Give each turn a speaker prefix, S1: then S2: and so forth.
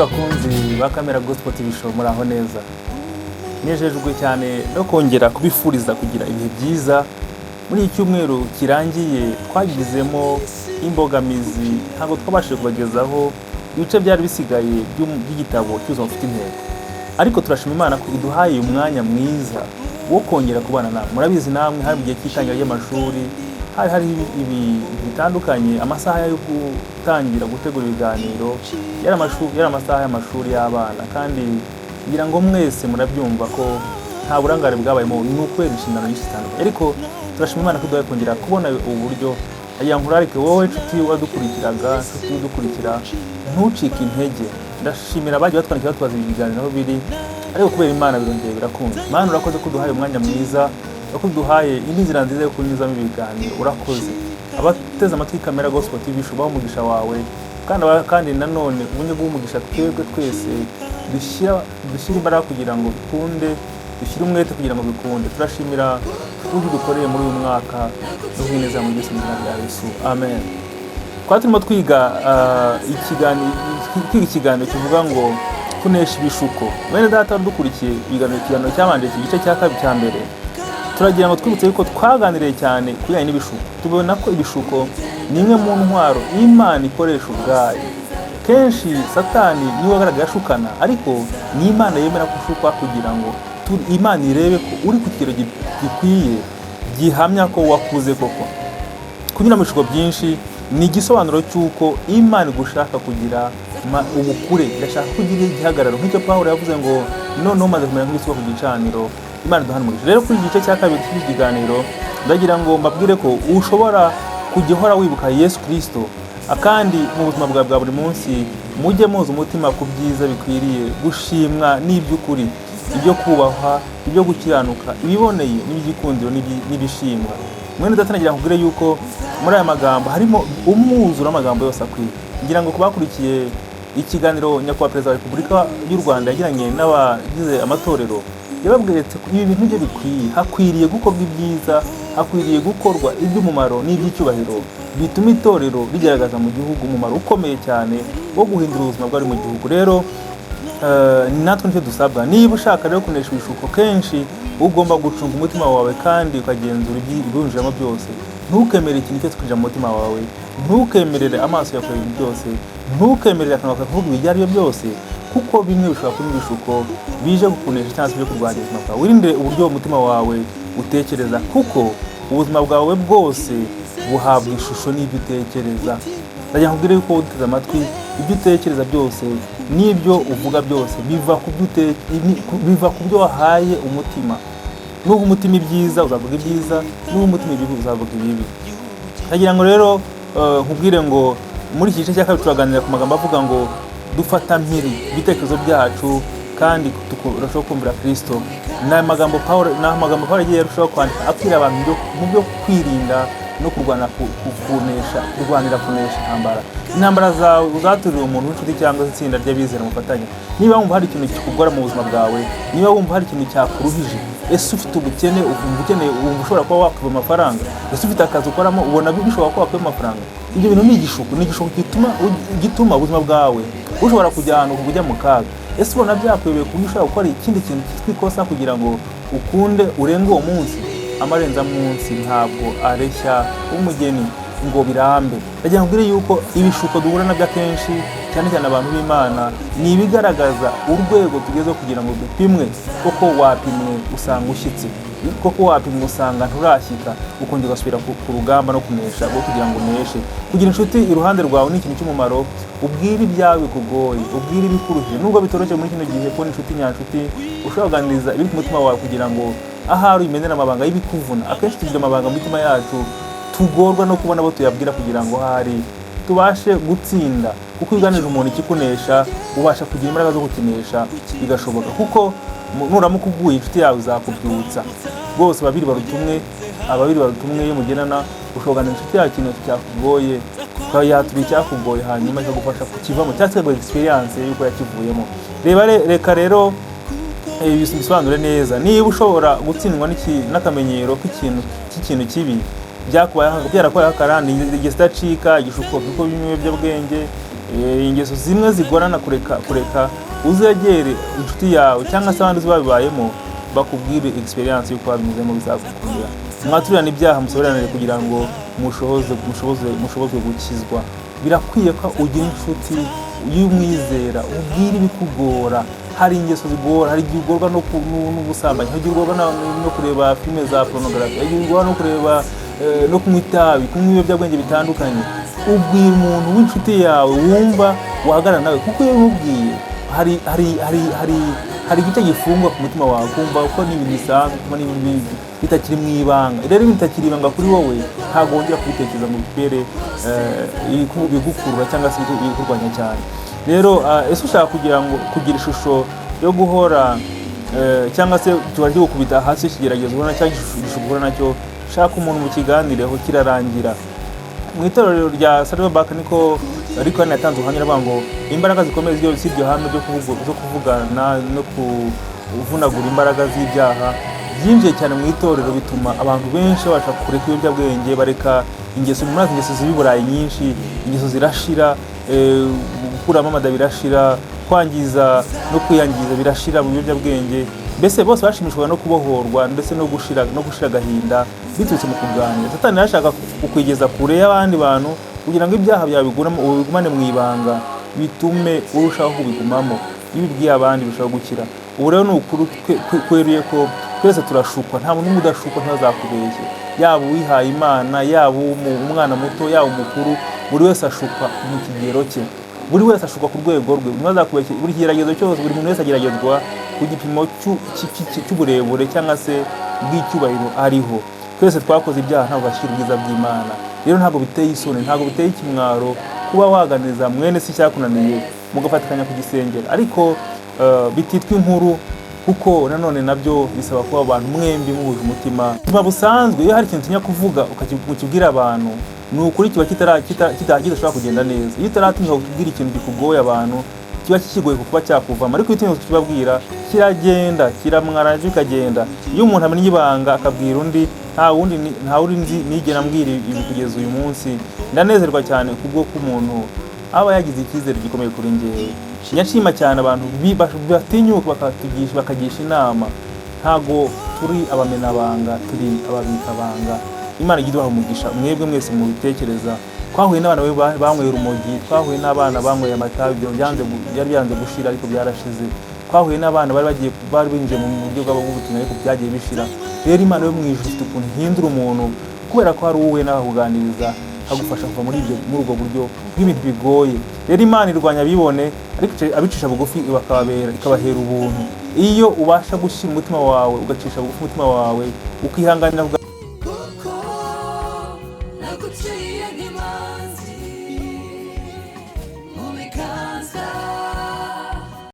S1: Bakunzi ba Kamera Gospel TV Show, muraho neza. Nejejwe cyane no kongera kubifuriza kugira ibihe byiza. Muri iki cyumweru kirangiye twagizemo imbogamizi, ntabwo twabashije kubagezaho ibice byari bisigaye by'igitabo cy'ubuzima bufite intego, ariko turashima Imana ko iduhaye umwanya mwiza wo kongera kubana namwe. Murabizi namwe, hari mu gihe cy'itangira ry'amashuri, hari hari ibintu bitandukanye. Amasaha yo gutangira gutegura ibiganiro yari amasaha y'amashuri y'abana, kandi ngira ngo mwese murabyumva ko nta burangare bwabayemo, ni ukubera inshingano nyinshi zitandukanye. Ariko turashima Imana ko iduhaye kongera kubona ubu buryo. Agira ngo nkurarike wowe nshuti wadukurikiraga, nshuti udukurikira, ntucike intege. Ndashimira abagiye batwandikira batubaza ibi biganiro aho biri, ariko kubera Imana birongeye birakunda. Mana, urakoze ko uduhaye umwanya mwiza, ko uduhaye indi nzira nziza yo kunyuzamo ibiganiro. Urakoze. Abateze amatwi Kamera Gospel TV Show, ubahe umugisha wawe, kandi nanone ubunye bw'umugisha twebwe twese dushyira imbaraga kugira ngo bikunde, dushyire umwete kugira ngo bikunde. Turashimira n'ubwo dukoreye muri uyu mwaka no kwineza mu byose, mu izina rya Yesu, amen. Twari turimo twiga kwiga ikiganiro kivuga ngo kunesha ibishuko. Bene data dukurikiye ikiganiro cyabanje, iki gice cya kabiri, cya mbere, turagira ngo twibutse yuko twaganiriye cyane ku bijyanye n'ibishuko. Tubona ko ibishuko ni imwe mu ntwaro Imana ikoresha ubwayo. Kenshi Satani niwe wagaragaye ashukana, ariko ni Imana yemera gushukwa kugira ngo Imana irebe ko uri ku kigero gikwiye gihamya ko wakuze koko. Kunyura mu bishuko byinshi ni igisobanuro cy'uko Imana igushaka kugira ubukure, irashaka ko ugira igihagararo nk'icyo Pawulo yavuze ngo noneho umaze kumera nk'ibisuka ku gicaniro. Imana iduhane umugisha. Rero kuri iki gice cya kabiri cy'iki kiganiro, ndagira ngo mbabwire ko ushobora kujya uhora wibuka Yesu Kirisito, kandi mu buzima bwawe bwa buri munsi mujye muza umutima ku byiza bikwiriye gushimwa n'iby'ukuri, ibyo kubahwa, ibyo gukiranuka, ibiboneye n'iby'igikundiro n'ibishimwa. Mwene data, nagira nkubwire yuko muri aya magambo harimo umwuzuro w'amagambo yose akwiye. Ngira ngo ku bakurikiye ikiganiro Nyakubahwa Perezida wa Repubulika y'u Rwanda yagiranye n'abagize amatorero, yababwiye ko ibi bintu byo bikwiye, hakwiriye gukorwa ibyiza, hakwiriye gukorwa iby'umumaro n'iby'icyubahiro bituma itorero rigaragaza mu gihugu umumaro ukomeye cyane wo guhindura ubuzima bw'abari mu gihugu. Rero natwe nicyo dusabwa. Niba ushaka rero kunesha ibishuko, kenshi ugomba gucunga umutima wawe kandi ukagenzura ibiwinjiramo byose. Ntukemere ikintu cyose kwinjira mu mutima wawe, ntukemerere amaso yawe kureba ibintu byose, ntukemerere akanwa kawe kuvuga ibyo ari byo byose, kuko bimwe bishobora kuba ibishuko bije kukunesha cyangwa se byo kurwanya ubuzima bwawe. Wirinde uburyo umutima wawe utekereza, kuko ubuzima bwawe bwose buhabwa ishusho n'ibyo utekereza. Ndagira ngo nkubwire yuko uteze amatwi, ibyo utekereza byose n'ibyo uvuga byose biva ku byo wahaye umutima. Nuha umutima ibyiza, uzavuga ibyiza; nuha umutima ibibi, uzavuga ibibi. Ndagira ngo rero nkubwire ngo muri iki gice cya kabiri turaganira ku magambo avuga ngo dufata mpiri ibitekerezo byacu kandi turushaho kumvira Kristo. Ni amagambo Paul yagiye arushaho kwandika abwira abantu mu byo kwirinda no kurwana kunesha, kurwanira kunesha intambara. Intambara zawe uzaturira umuntu w'inshuti cyangwa se itsinda ry'abizera mufatanya. Niba wumva hari ikintu kikugora mu buzima bwawe, niba wumva hari ikintu cyakuruhije, ese ufite ubukene, ukumva ukeneye, wumva ushobora kuba wakwiba amafaranga? Ese ufite akazi ukoramo, ubona bishobora kuba wakwiba amafaranga? Ibyo bintu ni igishuko, ni igishuko gituma ubuzima bwawe bushobora kujya ahantu ujya mu kaga. Ese ubona byakuyobeye ku buryo ushobora gukora ikindi kintu cyitwa ikosa kugira ngo ukunde urenge uwo munsi? Amarenzamunsi ntabwo areshya umugeni ngo birambe. Ndagira ngo mbwire yuko ibishuko duhura nabyo akenshi, cyane cyane abantu b'Imana, ni ibigaragaza urwego tugezeho kugira ngo dupimwe. Koko wapimwe usanga ushyitse, koko wapimwe usanga nturashyika, ukongera ugasubira ku rugamba no kunesha rwo kugira ngo uneshe. Kugira inshuti iruhande rwawe ni ikintu cy'umumaro, ubwire ibyawe bikugoye, ubwire ibikuruhije, nubwo bitoroshye muri kino gihe kubona inshuti nyanshuti ushobora kuganiriza ibiri ku mutima wawe, kugira ngo ahari uyimenere amabanga y'ibikuvuna. Akenshi tugira amabanga mu mitima yacu tugorwa no kubona abo tuyabwira kugira ngo ahari tubashe gutsinda, kuko iyo uganirije umuntu ikikunesha, ubasha kugira imbaraga zo kukinesha, bigashoboka, kuko nuramuka uguye, inshuti yawe izakubyutsa rwose. Babiri baruta umwe, ababiri baruta umwe. Iyo mugendana, ushobora kuganira inshuti yawe ikintu cyakugoye, yatura icyakugoye, hanyuma ikagufasha kukivamo cyangwa se ikaguha experience y'uko yakivuyemo. Reba reka rero ibi bisobanure neza. Niba ushobora gutsindwa n'akamenyero k'ikintu kibi byakubayeho, byarakubayeho akarande, ingeso idacika, igishuko kuko ibiyobyabwenge, Ingeso zimwe zigorana kureka, uzegere inshuti yawe cyangwa se abandi uzi babibayemo, bakubwire experience y'uko babinyuzemo, bizagukundira. Mwaturirane ibyaha, musoberanire kugira ngo mushoboze mushoboze mushobozwe gukizwa. Birakwiye ko ugira inshuti y'umwizera ubwira ibikugora. Hari ingeso zigora, hari igihe ugorwa n'ubusambanyi, hari igihe ugorwa no kureba filime za porunogarafi, hari igihe ugorwa no kureba no kunywa itabi, kunywa ibiyobyabwenge bitandukanye. Ubwira umuntu w'inshuti yawe wumva wahagarara nawe, kuko iyo umubwiye hari igice gifungwa ku mutima wawe, kumva ko ni ibintu bisanzwe, kumva ni ibintu bitakiri mu ibanga. Rero ibintu bitakiri ibanga kuri wowe, ntabwo wongera kubitekereza ngo bikubere bigukurura cyangwa se ibikurwanya cyane. Rero ese ushaka kugira ngo kugira ishusho yo guhora cyangwa se kiba kigukubita hasi ikigeragezo ubona cyangwa ishusho uhura nacyo? Shaka umuntu mukiganireho, kirarangira. Mu itorero rya Saddleback niko, ariko hano yatanze ubuhamya avuga ngo imbaraga zikomeye z'iryo hame zo kuvugana no kuvunagura imbaraga z'ibyaha byinjiye cyane mu itorero, bituma abantu benshi babasha kureka ibiyobyabwenge, bareka ingeso. Muri ingeso z'i Burayi nyinshi, ingeso zirashira, gukuramo amada birashira, kwangiza no kwiyangiza birashira mu biyobyabwenge. Mbese bose bashimishwaga no kubohorwa ndetse no gushira agahinda biturutse mu kuganira. Satani yarashaka kukwigeza kure y'abandi bantu kugira ngo ibyaha byawe ubigumane mu ibanga, bitume urushaho kubigumamo. Iyo ubibwiye abandi birushaho gukira. Ubu rero ni ukuri kweruye ko twese turashukwa, nta muntu n'umwe udashukwa, ntazakubeshye. Yaba uwihaye Imana, yaba umwana muto, yaba umukuru, buri wese ashukwa mu kigero cye, buri wese ashukwa ku rwego rwe. Ntazakubeshye, buri kigeragezo cyose, buri muntu wese ageragezwa ku gipimo cy'uburebure cyangwa se bw'icyubahiro ariho. Twese twakoze ibyaha, ntabwo bashyira ubwiza bw'Imana. Rero ntabwo biteye isoni, ntabwo biteye ikimwaro kuba waganiriza mwene se icyakunaniye, mugafatikanya kugisengera, ariko bititwa inkuru, kuko nanone nabyo bisaba kuba abantu mwembi muhuje umutima. Ubuzima busanzwe, iyo hari ikintu utinya kuvuga ukibwira abantu, ni ukuri kiba kidashobora kugenda neza. Iyo utaratinyuka kubwira ikintu gikugoye abantu, kiba kikigoye kuba cyakuvamo, ariko iyo utinyutse kukibabwira, kiragenda, kiramwara kikagenda. Iyo umuntu amenya ibanga akabwira undi, nta wundi nta wundi nzi nigera mbwira ibi kugeza uyu munsi. Ndanezerwa cyane kubwo ko umuntu aba yagize icyizere gikomeye kuri njyewe. Nyashima cyane abantu batinyuka bakatugisha, bakagisha inama. Ntago turi abamenabanga, turi ababikabanga. Imana ijya iduha umugisha mwebwe mwese mubitekereza. Twahuye n'abana banyweye urumogi, twahuye n'abana banyweye amatabi, ibyo byari byanze gushira ariko byarashize. Twahuye n'abana bari bagiye, bari binjiye mu buryo bw'ubutumwa, ariko byagiye bishira. Rero Imana yo mu ijuru ifite ukuntu ihindura umuntu, kubera ko hari uwo nawe akuganiriza, agufasha kuva muri ubwo buryo bw'ibintu bigoye. Rero Imana irwanya abibone, ariko abicisha bugufi bakababera, ikabahera ubuntu. Iyo ubasha gushyira umutima wawe, ugacisha bugufi umutima wawe, ukihanganira.